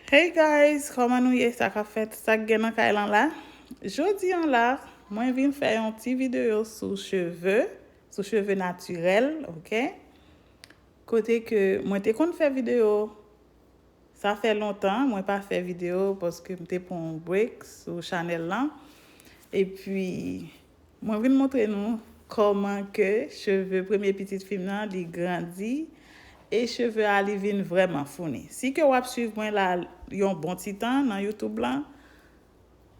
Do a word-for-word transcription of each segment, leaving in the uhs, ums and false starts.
Hey guys, kòman nou ye? Sa k ap fèt? Sa k gen nan kay lan la? Jodi an la, mwen vin fè yon ti videyo sou cheve, sou cheve natirèl, ok? Kote ke mwen te konn fè videyo, sa fè lontan mwen pa fè videyo paske m te pran yon break sou chanèl lan. Epi, mwen vin montre nou kòman ke cheve premye pitit fi m nan, li grandi e cheve a, li vin vrèman founi. Si ke w ap swiv mwen la yon bon ti tan nan YouTube lan,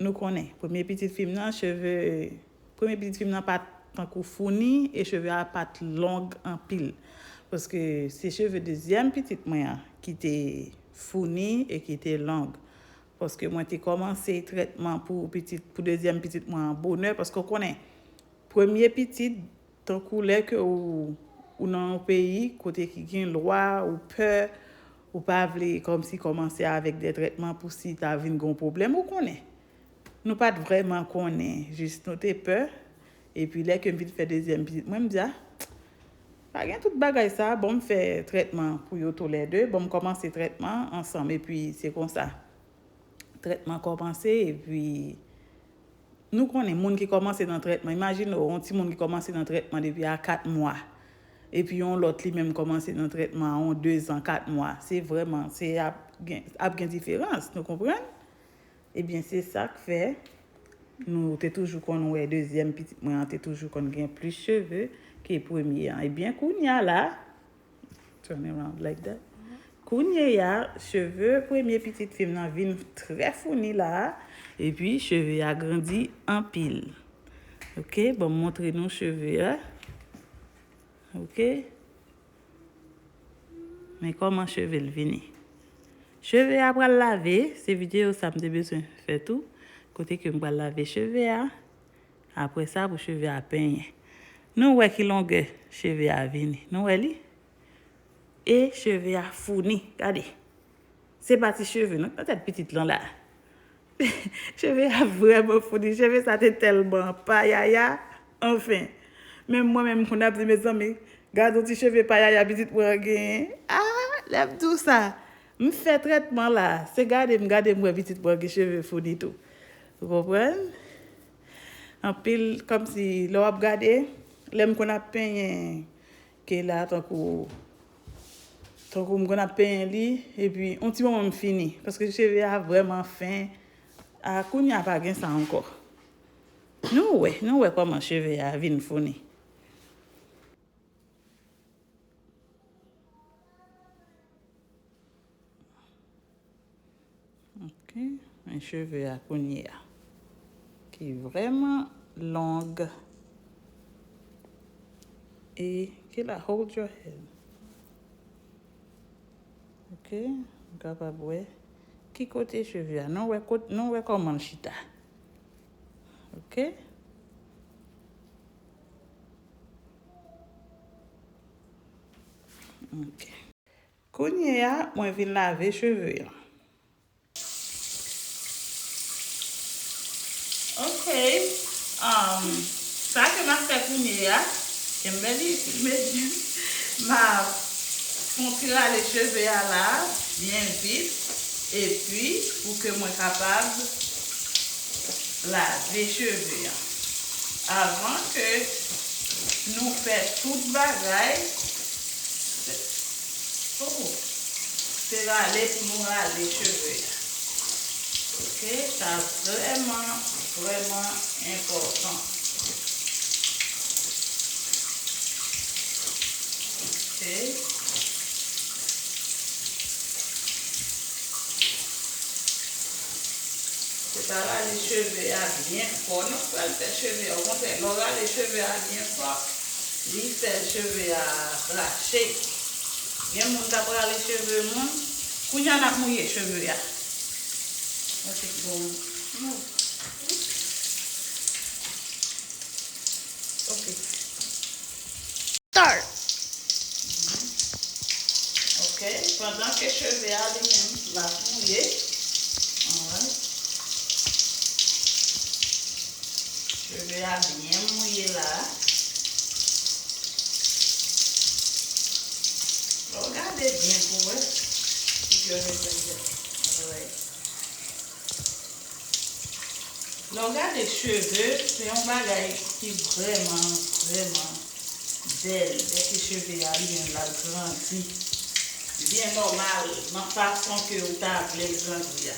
nou konnen, premye pitit fi m nan, cheve, premye pitit fi m nan pa t tankou founi e cheve a pa t long anpil. Paske se cheve dezyèm pitit mwen an ki te founi e ki te long. Paske mwen te kòmanse trètman pou pitit, pou dezyèm pitit mwen an bonè, paske w konnen, premye pitit, tankou lè ke ou, ou nan yon peyi kote ki gen lwa, ou pè, ou pa vle kòmsi kòmanse avèk de trètman pou si ta vin gon pwoblèm, ou konnen. Nou pa t vrèman konnen, jis nou te pè. Epi lè ke m vin fè dezyèm pitit mwen, m di, a, pa gen tout bagay sa, bon, m fè trètman pou yo toulède, bon, m kòmanse trètman ansanm, epi se konsa. Trètman kòmanse, epi nou konnen moun ki kòmanse nan trètman, imajine w, yon timoun ki kòmanse nan trètman depi a kat mwa, epi yon lòt li menm kòmanse nan trètman a yon dezan, kat mwa, se vrèman, se ap gen, ap gen diferans, nou konprann? Ebyen, se sa k fè nou te toujou konn wè dezyèm pitit mwen an te toujou konn gen plis cheve ke premye an. Ebyen, kounye a la, turn around like that. Kounye a, cheve premye pitit fi m nan vin trè founi la a, epi cheve a grandi anpil. Ok, bon, m montre nou cheve a. Ok. Men kòman cheve l vini. Cheve a pral lave, se videyo sa m te bezwen fè tou. Kote ke m pral lave cheve a. Apre sa, pou cheve a penyen. Nou wè ki longè cheve a vini. Nou wè li? E cheve a founi. Gade. Se pa ti cheve, non, nan tèt pitit lan la. Cheve a vrèman founi. Cheve sa te tèlman payaya. Anfen. Menm mwen menm, m konn ap di, mezanmi, gade yon ti cheve payaya pitit mwen an genyen. Ah, lè m di w sa, m fè trètman la. Se gade m, gade m wè pitit mwen an gen cheve founi tou. Ou konprann? Anpil, kòmsi, lè w ap gade, lè m konn ap penyen ke la, tankou, tankou m konn ap penyen li, epi yon ti moman m fini, paske cheve a vrèman fen. A, kounye a pa gen sa ankò. Nou wè, nou wè kòman cheve a vin founi. Ok, men cheve a kounye a, ki vrèman long. E ki la, hold your head. Ok, nou kapab wè ki kote cheve a. Nou wè kot, nou wè kòman l chita. Ok. Ok. Kounye a, mwen vin lave cheve an. Ok. Um, sa ke m ap fè kounye a, Kimberly, m ap fè yon ti rale cheve a la, byen vit, epi pou ke mwen kapab lave cheve a. Avan ke nou fè tout bagay, oh, se rale pou nou rale cheve a. Ok, sa vrèman, vrèman enpòtan. Ok. Se pa rale cheve a byen fò, non, pral fè cheve a. Okontrè, lè w rale cheve a byen fò, li fè cheve a rache. Gen moun k ap rale cheve moun, kounye a n ap mouye cheve a. Ok, bon. Ok. Start. Ok, pandan ke cheve a li menm l ap mouye. Alright. Cheve a byen mouye la. Lè w gade byen pou wè, if you ever like that. Lè w gade cheve, se yon bagay ki vrèman, vrèman bèl. Lè ke cheve a li menm l ap grandi byen nòmal, nan fason ke ou ta vle l grandi a.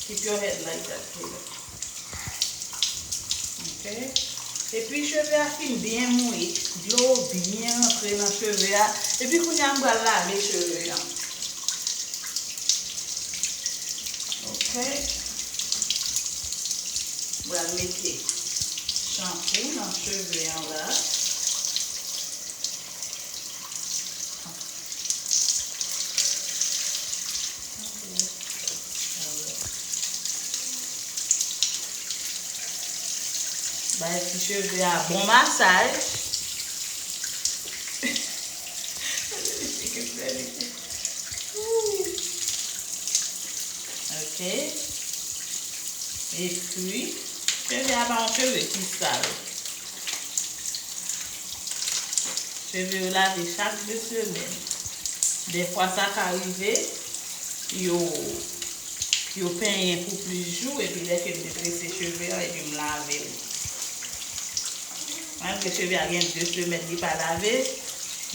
Keep your head like that, Kayla. Ok. Epi cheve a fin byen mouye, dlo byen rantre nan cheve a. Epi kounye a m pral lave cheve a. Ok. M pral mete chanpou nan cheve an la. Ok. Bay ti cheve a bon masaj. Ok. Epi, cheve a pa yon cheve ki sal. Cheve yo lave chak de semèn. Dèfwa sa ka rive, yo, yo penyen pou plis jou, epi lè ke m te trese cheve a, epi m lave l. Malgre cheve a gen de semèn li pa lave,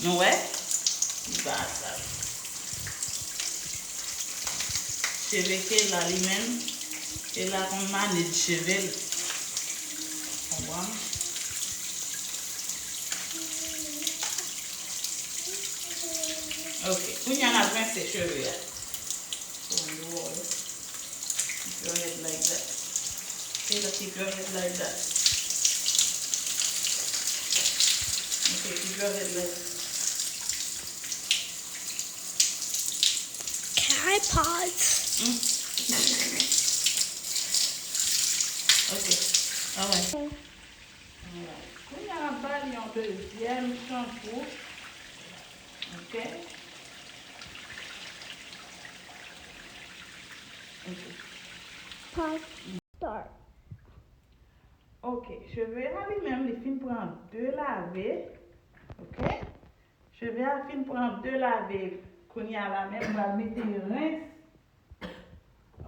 nou wè, li pa sal. Cheve Kayla li menm, Kayla konn manage cheve l. Konprann? Ok, kounye a n ap rense cheve a. Keep your head like that. Kayla, keep your head like that. Ok, keep your head like that. Can I pause? Mm. Ok, alright. Alright. Kounye a, m ap ba li yon dezyèm chanpou. Ok. Ok. Pause. Start. Ok, cheve a li menm, li fin pran de lave. Ok. Cheve a fin pran de lave. Kounye a la menm, m pral mete rens.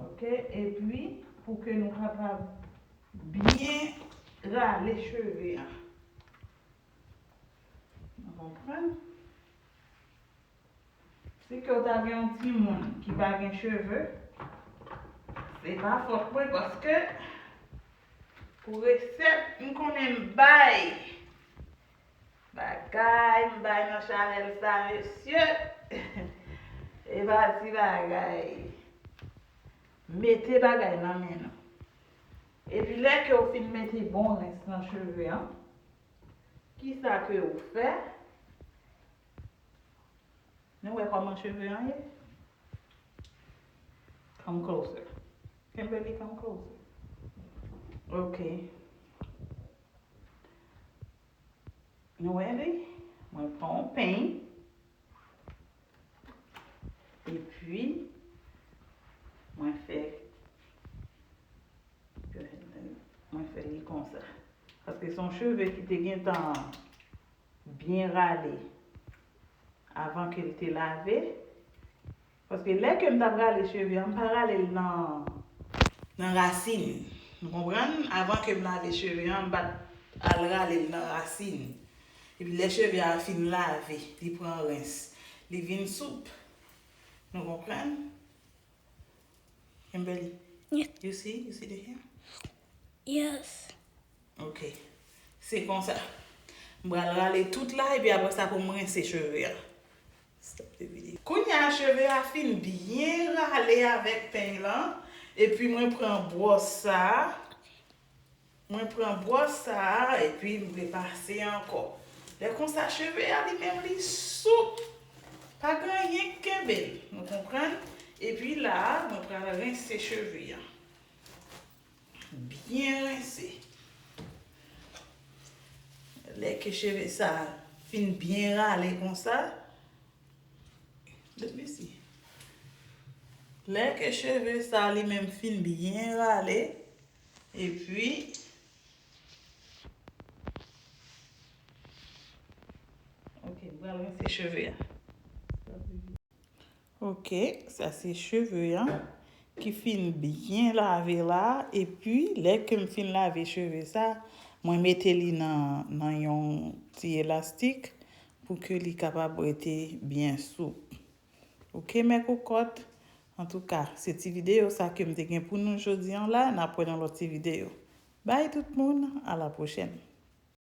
Ok, epi pou ke nou kapab byen rale cheve a. Nou konprann? Si ke w ta gen yon timoun ki pa gen cheve, se pa fòt mwen, paske pou resèt m konnen m bay. Bagay m bay nan chanèl sa, mesye. E pa ti bagay. Mete bagay nan men nou. Epi lè ke w fin mete bon rens nan cheve an, kisa ke w fè? Nou wè kòman cheve an ye? Come closer. Kimberly, come closer. Ok. Nou wè li? Mwen pran yon peny. Epi, mwen fè, mwen fè li konsa. Paske se yon cheve ki te gentan byen rale avan ke l te lave. Paske lè ke m t ap rale cheve a, m pa rale l nan, nan rasin. Nou konprann? Avan ke m lave cheve a, m pa t al rale l nan rasin. Epi lè cheve a fin lave, li pran rens, li vin soup. Nou konprann? Kimberly, yes. You see? You see the hair? Yes. Ok. Se konsa. M pral rale tout la, epi apre sa pou m rense cheve a. Stop the video. Kounye a, cheve a fin byen rale avèk peny lan. Epi mwen pran bwòs sa. Mwen pran bwòs sa a, epi m repase ankò. Lè konsa, cheve a li menm li soup. Pa gen anyen k kenbe l. Nou konprann? Epi la a, mwen pral rense cheve a. Byen rense. Lè ke cheve sa a fin byen rale konsa, let me see. Lè ke cheve sa a li menm fin byen rale, epi, ok, m pral rense cheve a. Ok, sa se cheve an ki fin byen lave la. Epi, lè ke m fin lave cheve sa, mwen mete li nan, nan yon ti elastik pou ke li kapab rete byen soup. Ok, mes cocottes? Antouka, se ti videyo sa ke m te gen pou nou jodi an la. N ap wè nan lòt ti videyo. Bay tout moun, a la pwochèn.